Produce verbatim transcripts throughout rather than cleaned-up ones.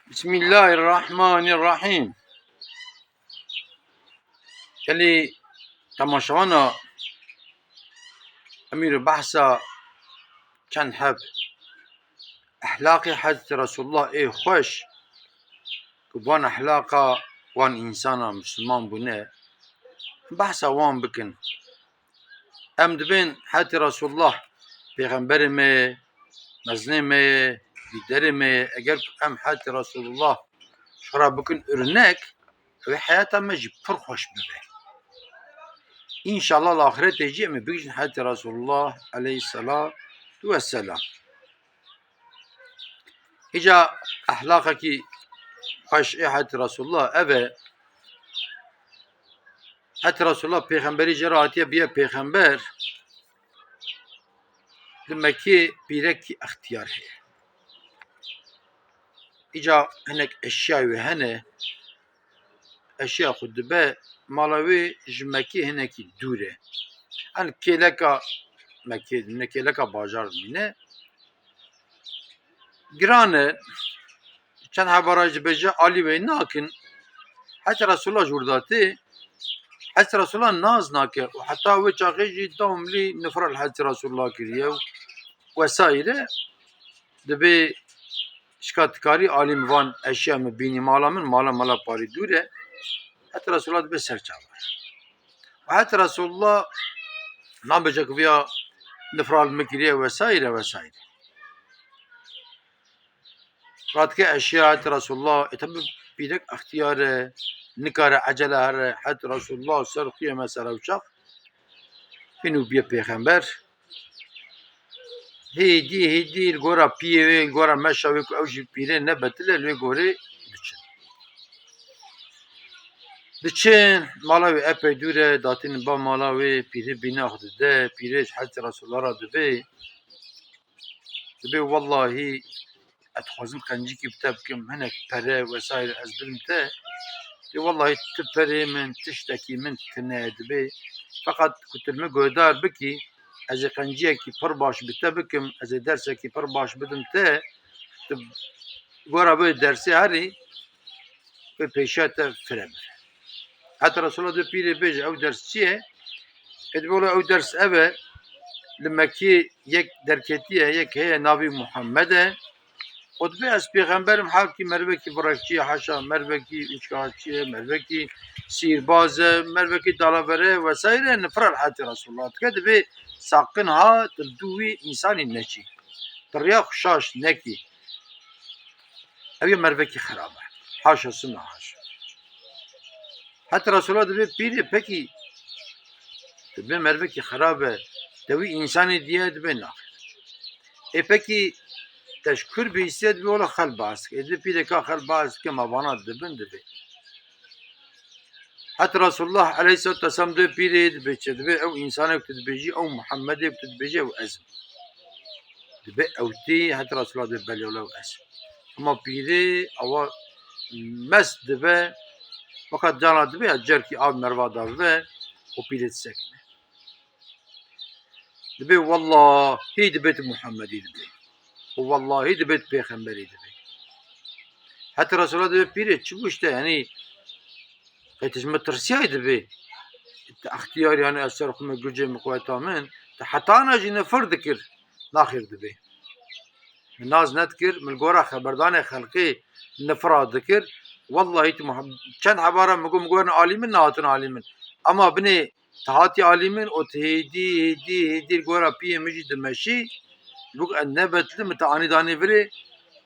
Bismillahirrahmanirrahîm. Gelî temaşevana, em îro behsa çend heb ehlaqê Hezretî Resulullah ê xweş, ku van ehlaqa wan însana Misliman bûne, behsa wan bikin. Em dibên Hezretî Resulullah pêxemberê me ye, mezinê me ye, lîderê me ye. Eger ku em Hezretî Resulullah ji xwe re bikin örnek, ew ê heyata me jî pir xweş bibe. Înşallah li axiretê jî em ê bigihîjin Hezretî Resulullah aleyhisselatu vesselam. Îca ehlaqekî xweş ê Hezretî Resulullah ev e. Hezretî Resulullah pêxemberî jê re hatiye bûye pêxember, li Mekkê pîrekî extiyar heye. Îca hinek eşyayê wê hene, eşya xwe dibe, mala wê ji Mekkê hinekî dûr e. Hani kêleka Mekkê, ne kêleka bajar dimîne. Giran e. Çend hebara jî dibêje alî wê nakin. Heta Resulullah ji wir datê. Heta Resulullah naz nake û heta wê çaxê jî dewamlî nifra li Heta Resulullah kiriye û wesaîre. Dibê şka dikarî alî min van eşya min bînî mala min, mala mala parî dûr e. Heta Resulullah dibê ser çavan. Û heta Resulullah nabêje ku viya nifra li min kiriye wesaîre, wesaîre. Radike eşya heta Resulullah, e, tabi pîrek extiyar e, nikare ecele here, heta Resulullah ser xwe ye mesela û çax. Hîn û bûye pêxember. Hêdî, hêdî li gora piyê wê, li gora meşa wê ku ew jî pîrê ne betil e, li wê gorê diçin. Diçin, mala wê epey dûr e, datînin ba mala wê, pîrê bîna xwe dide, pîrê ji Hezretî Resulullah re dibê. Dibê wellahî ez dixwazim qencîkî bi te bikim, hinek pere wesaîre ez bidim te. Dê wellahî tu perê min, tiştekî min tune ye dibê. Feqet ku tu li min guhdar bikî, ez ê qenciyekî pir baş bi te bikim, ez ê dersekî pir baş bidim te, tu gora vê dersê herî, wê pêşiya te fire bire. Heta Resulullah dê pîrê bêje, ew ders çi ye? Ê dibê wela ew ders ev e, li Mekkê yek derketiye, yek heye navî Muhammed e. Û dibê ez pêxemberim, halkî mervekî birekçî ye, haşa mervekî uçkaçî ye, mervekî sîrbaz e, mervekî dalavere ye vesaire, nifra li Hezretî Resulullah dike, dibê saqin ha tu li dû wî însanî neçî. Tu riya xwe şaş nekî. Ew yê mervekî xerab e. Haşa sima haşa. Heta Resulullah dibê pîrê pekî dibê mervekî xerab e. Te wî însanê diye dibê naxêr. Ê pekî te ji kur bihîstiye dibê wela xel baz dike. Ê dibê pîrê ka xel baz dike ma vana dibin dibê. Heta Resulullah aleyhisselatu vesselam dibê pîrê dibê çi? Dibê ew însanek tu dibêjî, ew Muhammedê tu dibêjî, ew ez im. Dibê ew tî, heta Resulullah dibê belê wela ew ez im. Ama pîrê ewa mest dibe, fakat cana dibe ya cerkî av merva da bibe, o pîrê disekine. Dibê wellahî dibê tu Muhammedî dibê. Û wellahî dibê tu pêxemberî dibê. Heta Resulullah dibê pîrê çi bû işte, yanî qey tu ji min tirsiyayî dibê. Tu extiyar yanî ez ser xwe me gucê min quweta min. Tu hetana jî nifir dikir. Naxêr dibê. Min naz nedikir, min li gora xeberdanê xelkê nifra dikir. Wellahî tu Muhammed, çend hebara min got, min got alî min, nehatin alî min. Ama binê tu hatî alî min û tu hêdî, hêdî, hêdî li gora piyê min jî dimeşî. Bûk ez ne betil im, min te anî danî virê.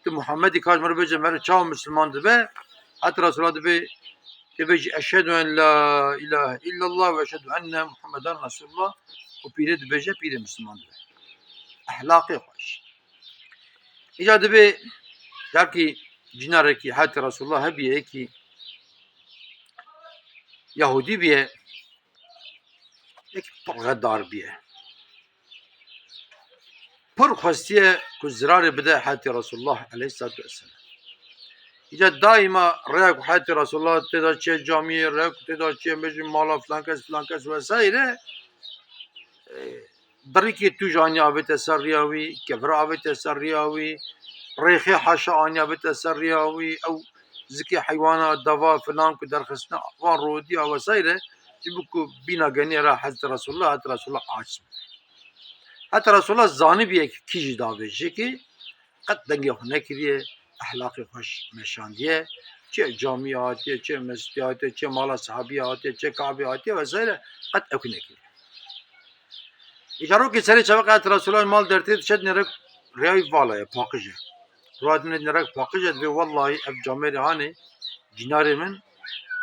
Tu Muhammedî ka ji min re bêje, meriv çawa Misliman dibe? Heta Resulullah dibê, dibêjî, "Eşhedü en la ilahe illallah ve eşhedü enne Muhammeden Resulullah." Û pîrê dibêje, pîrê Misliman dibe. Ehlaqê xweş. Îca dibê, belkî cînarekî Heta Resulullah hebiye, yekî Yahudî biye, yekî pir xedar biye. Pir xwestiye ku zirarê bide Heta Resulullah aleyhisselatu vesselam. Îca daîma rêya ku Heta Resulullah tê de çê camiyê, rêya ku tê de çê bêjin mala filan kes, filan kes vesaire, e, birîkê tûj anî avête ser riya wî, kevir avête ser riya wî, rêxê haşa aniya bite ser riya wî, ew zikê heywana deva filan ku derxistine wan rodiya wesayre, ji bo ku bîna geniyê re Hezretî Resulullah, Hezretî Resulullah aciz bû. Heta Resulullah zanibiye ki kî jî davêjê ki qet dengê xwe nekiriye, ehlaqê xwe meşandiye. Çi camiyê hatiye, çi mescîdê hatiye, çi mala sahabiyê hatiye, çi Kabê hatiye vesaire qet ew nekiriye. Îcarokê serê çaveqê Heta Resulullah mal dertê diçe dinêre rêya wî vala ye, paqij e. Radine dinêre paqij e, dibê wellahî ev camêrê hanê cînarê min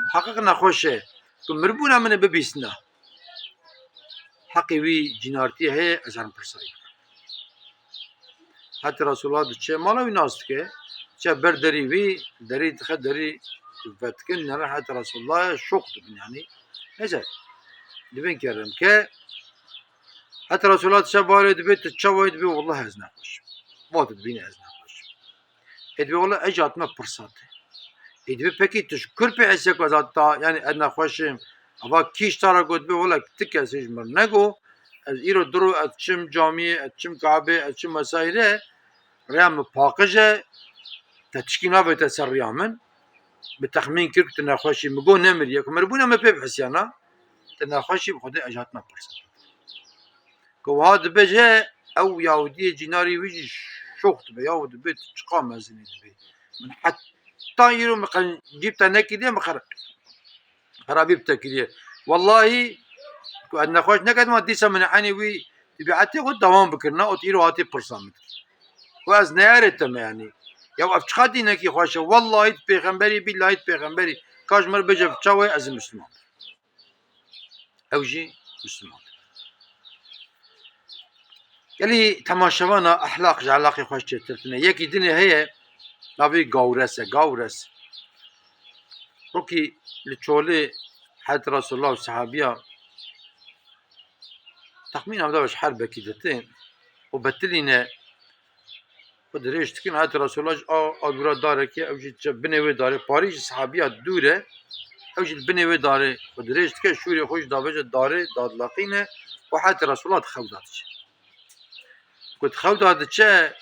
muheqeq nexweş e. Ku miribûna min ê bibîstina. Heqê wî cînartiyê heye, ez herim pirsayî. Heta Resulullah diçe, mala wî nas dike, diçe ber derî wî, derî dixe, derî vedikin, nere heta Resulullah şok dibin, yanî. Neyse, dibin kerem ke, heta Resulullah diçe barê dibê, tu çawa yî? Dibê, wallah ez nexweşim. Va tu dibîne ez nexweşim. Ê dibê, wela ez jî hatime pirsa te. Ê dibê, pekî tu ji kur pê hesê ku ez hata, yanî ez nexweşim. Ava kî ji te re got? Dibê, wela ti kesê ji min nego. Ez îro diro ez çim camiyê, ez çim Kabê, ez çim mesayîrê. Rêya min paqij e. Te tişkî navête ser rêya min. Bi texmîn kir ku tu nexweşî. Min got nemiriye. Ku miribûna min pê bihisiyana. Tu nexweşî, bi Xwedê ez jî hatime pirsa te. Ku wiha dibêje, ew Yahudiyê cînarî wî jî şox dibe, ya û dibê tu çiqa mezin î dibê. Min heta îro min qencî bi te nekiriye, min xer-, xerabî bi te kiriye. Wellahî, ku ez nexweş neketim, dîsa min enî wî tebîetê xwe dewam bikirina, û tu îro hatî pirsa min dikî. Ku ez neyarê te me, yanî. Ya ev çiqa dînekî xweş e, wellahî tu pêxemberî, bîllahî tu pêxemberî. Ka ji min re bêje, çawa ye, ez ê Misliman bim. Ew jî Misliman. Gelî temaşevana ehlaq ji ehlaqê xweş çêtir tune. Yekî dinê heye, navê Gawres e, Gawres. Rokî li çolê Hezretî Resulullah û sehabiya texmîn hevda ji herbekî ditin û betilîne. Xwe dirêj dikin, heta Resulullah ji a, a dûra darekê, ew jî diçe binê wê darê, parî ji sehabiya dûr e, ew jî li binê wê darê xwe dirêj dike, şûrê xwe jî davêje darê, dadleqîne û heta Resulullah di xew de diçe. Ku di xew de diçe,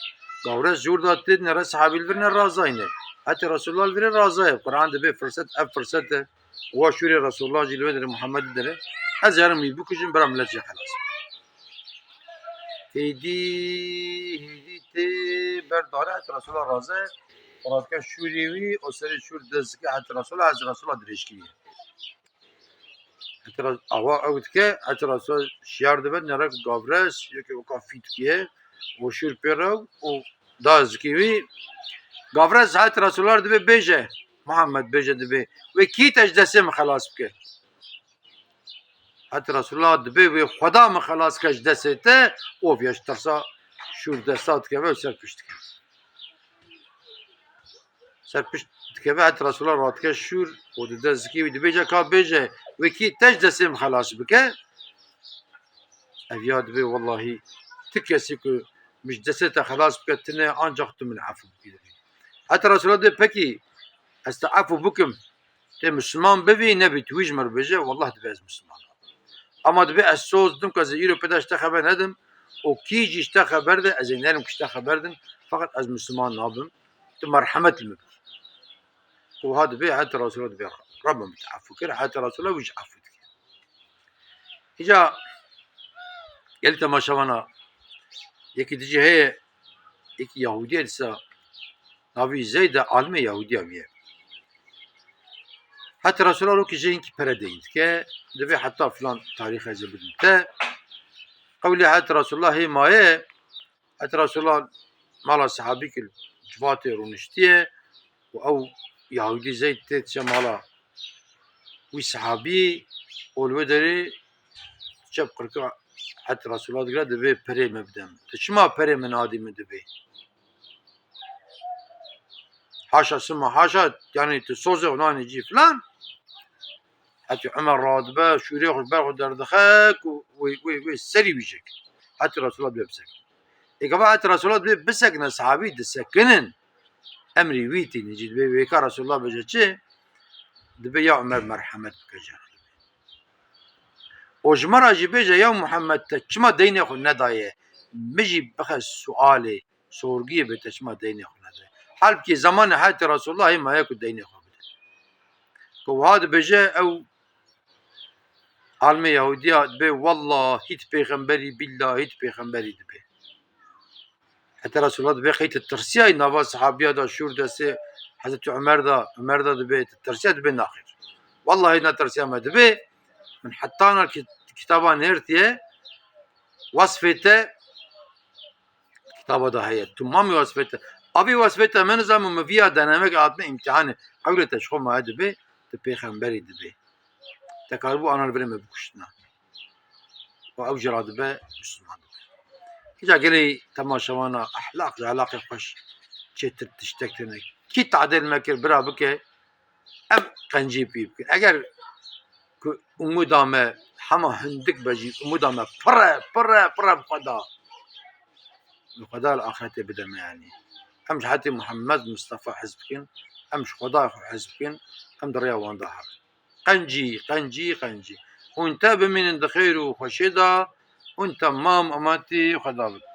Gawres ji wir de tê dinêre, sehabî li vir ne razayne. Heta Resulullah li virê razaye. Quran dibê firset, ev firset e. Wa şûrê Resulullah jî li wê derê, Muhammed li derê. Ez herim wî bikujim, bira milet jê xelas. Hêdî, hêdî tê ber darê, heta Resulullah raze, radike şûrê wî, û serê şûr dest dike, heta Resulullah, ez Resulullah dirêj kiriye. Heta Res-, awa ew dike, heta Resulullah şiyar dibe, nere ku Gavres, yekê weka fî dikiye, û şûr pê re û da zikî wî. Gavres heta Resulullah dibê bêje, Muhammed bêje dibê, wê kî te ji destê min xelas bike? Heta Resulullah dibê wê Xweda min xelas ke ji destê te, û viya ji tirsa şûr desta dikeve û ser pişt dikeve. Ser pişt dikeve, heta Resulullah radike şûr û dide zikê wî dibêje ka bêje, wê kî te ji destê min xelas bike? Ev ya dibê, wellahî ti kesî ku min ji destê te xelas bike tune, ancax tu min efû bikî dibê. Heta Resulullah dibê, pekî ez te efû bikim, tê Misliman bivî, nebî tu wî ji min re bêje, wallah dibê ez Misliman nabim. Ama dibê ez soz didim ku ez ê îro pê de ji te xeber nedim û kî jî ji te xeber de, ez ê nerim ku ji te xeber din, feqet ez Misliman nabim, tu merhemet li min bikî. Û ha dibê heta Resulullah dibê, Rebbe min te efû kir, heta Resulullah wî jî efû dike. Îca gelî temaşevana, yekî dijî heye, yekî Yahûdî ye dîsa, navê wî Zeyd e, alimê Yahûdiya wî ye. Heta Resulullah rokî jê hinkî pere deyn dike, dibê heta filan tarîx ez ê bidim te. Qewlê heta Resulullah hê maye, heta Resulullah mala sehabî ki civatê rûniştiye û ew Yahûdî Zeyd tê diçe mala wî sehabî û li wê derê diçe bi qirka heta Resulullah digire, dibê perê min bide min. Tu çima perê min nadî min dibê? Haşa sima haşa, yanî tu sozê xwe nanî cî filan. Hetî Umer radibe, şûrê xwe ji ber xwe derdixe ku wê, wê, wê serî wî çêke. Hetî Resulullah dibê bisekine. Ê gava hetî Resulullah dibê bisekine, sehabî disekinin. Emrî wî tînî cî dibê wê ka Resulullah bêje çi? Dibê ya Umer merhemet bike cî. Û ji me re jî bêje, ya Muhammed te çima deynê xwe nedaye? Min jî bixe sualê. sorgiyê bê te çima deynê xwe nede. Halbikî zemanê heyatê Resulullah hê maye ku deynê xwe bide. Ku wiha dibêje ew almê Yahudiya dibê wellahî tu pêxemberî, billahî tu pêxemberî dibê. Heta Resulullah dibê qey tu tirsiyayî nava sahabiya da şûr destê Hezretî Umer da, Umer da dibê tu tirsiya dibê naxêr. Wellahî ne tirsiya me dibê. Min heta na ki-, kitaba nêrtiye wesfê te kitaba da heye. Tu mamî wesfê te. Avî wesfê te min zam min viya denemek hatine îmtihanê. Qewlê te ji xwe maye dibê, tu pêxemberî dibê. Te karibû anan virê me bikuştina. Û ew jî radibe Müslüman dibe. Hica gelê temaşevana ehlaq ji ehlaqê xweş çêtir tiştek têne. Kî tadêl me kir bira bike, em qencî pî bikin. Eger ku umuda me hema hindik be jî, umuda me pire, pire, pire bi Xweda. Bi Xweda li axretê bide me yanî. Em ji hetê Muhammed Mustafa hez bikin, em ji Xwedayê xwe hez bikin, em di rêya wan de herin. Qencî, qencî, qencî. Hûn te bimînin di xêr û xweşê de, hûn temam umetî Xweda bikin.